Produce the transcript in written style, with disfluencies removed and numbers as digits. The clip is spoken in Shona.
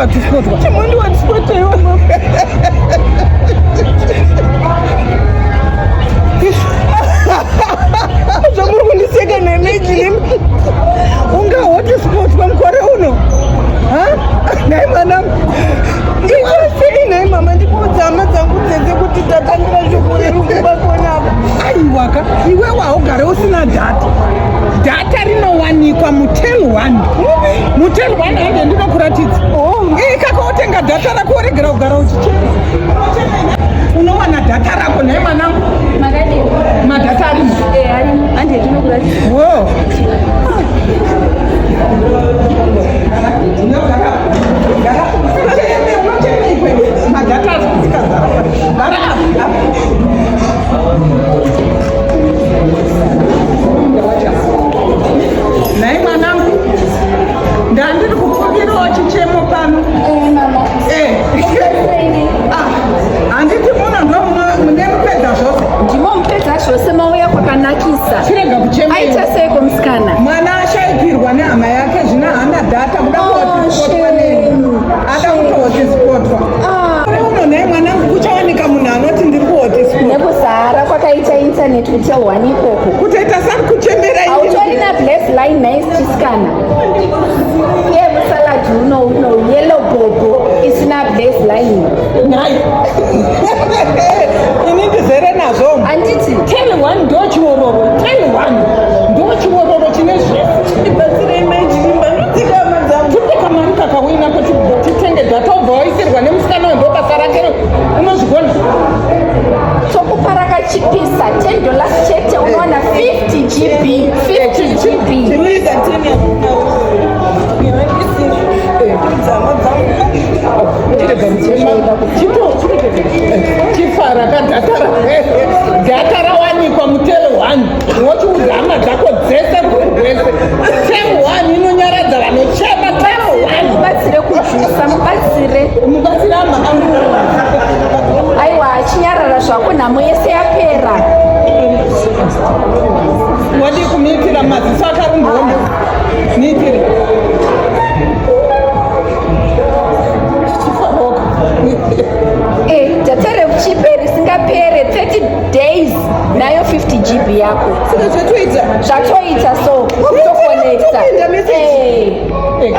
kuhotspotwa. Chimondi hotspot iwe mama. Zvamuri kundiseka nemejini. Unga hotspotwa mukore uno. Ha? Nhai mwanangu. Ita sei nhai mama ndikuudza hama dzangu dzese kuti tatangira shoko rerufu pakonapa. Aiwaka, iwewe haugare usina data. Data rinowanikwa mutel one. Mutel one hande ndinokuratidza. Oh. Ikako wotenga data rako woregera kugara uchichema. Unochema unowana data rako nhai mwanangu. Makadii? Madata arimo. Eh, arimo. Hande ndinokuratidza. Wo. Madata ari gara apa. Nhai mwanangu, ndandiri kupfukirawo chichemo pano. Eh, mama. Eh. Ah, handiti muno ndo mune mupedza zvose. Ndimo mupedza zvose mauya kwakanakisa. Chirega kuchema. Aita seiko musikana? Mwana ashaikirwa nehama yake zvino haana data kuda Oh, kuhotspotwa nei. shame. Ada kutohotspotwa. Ah. Uno nhai mwanangu kuchawanika munhu anoti ndiri kuhotspot. Nekuzara kwakaita internet kutelwani ikoko. Kutoita sari kuchembera ini. Hautorina bless line nice chisikana. Iye musalad uno uno yellow bobo isina bless line. Nhai. Ini ndizere nazvo. Handiti Tell one ndo chiororo. Tell one ndo chiororo chine zvese. Ndibatsirei mai Chirimba ndodzika hama dzangu. Tipe kamari kakawina kuti titenge data ubva waisirwa nemusikana uyu ndo basa rake unozvigona. tokupa rakachipisa $10 chete unowana 50 GB 50 GB. Ndinoita 10 yandisina. Ndodza hama dzangu. Chifara kadhata dhata rawanikwa mutel one wochiudza hama dzako dzese rwese. Tel one inonyaradza vanochema. Tel one. Mubatsire kujusa, mubatsire. Mubatsire hama. Aiwa, achinyarara zvako nhamo yese yapera. Wadii kumuitira maziso akarumboona? Muitire. Chifaroka. Eh, data rekuchipe risingapere 30 days nayo 50 GB yako. Saka zvatoita. Zvatoita so, kutokonekta. Kutopinda message. Eh.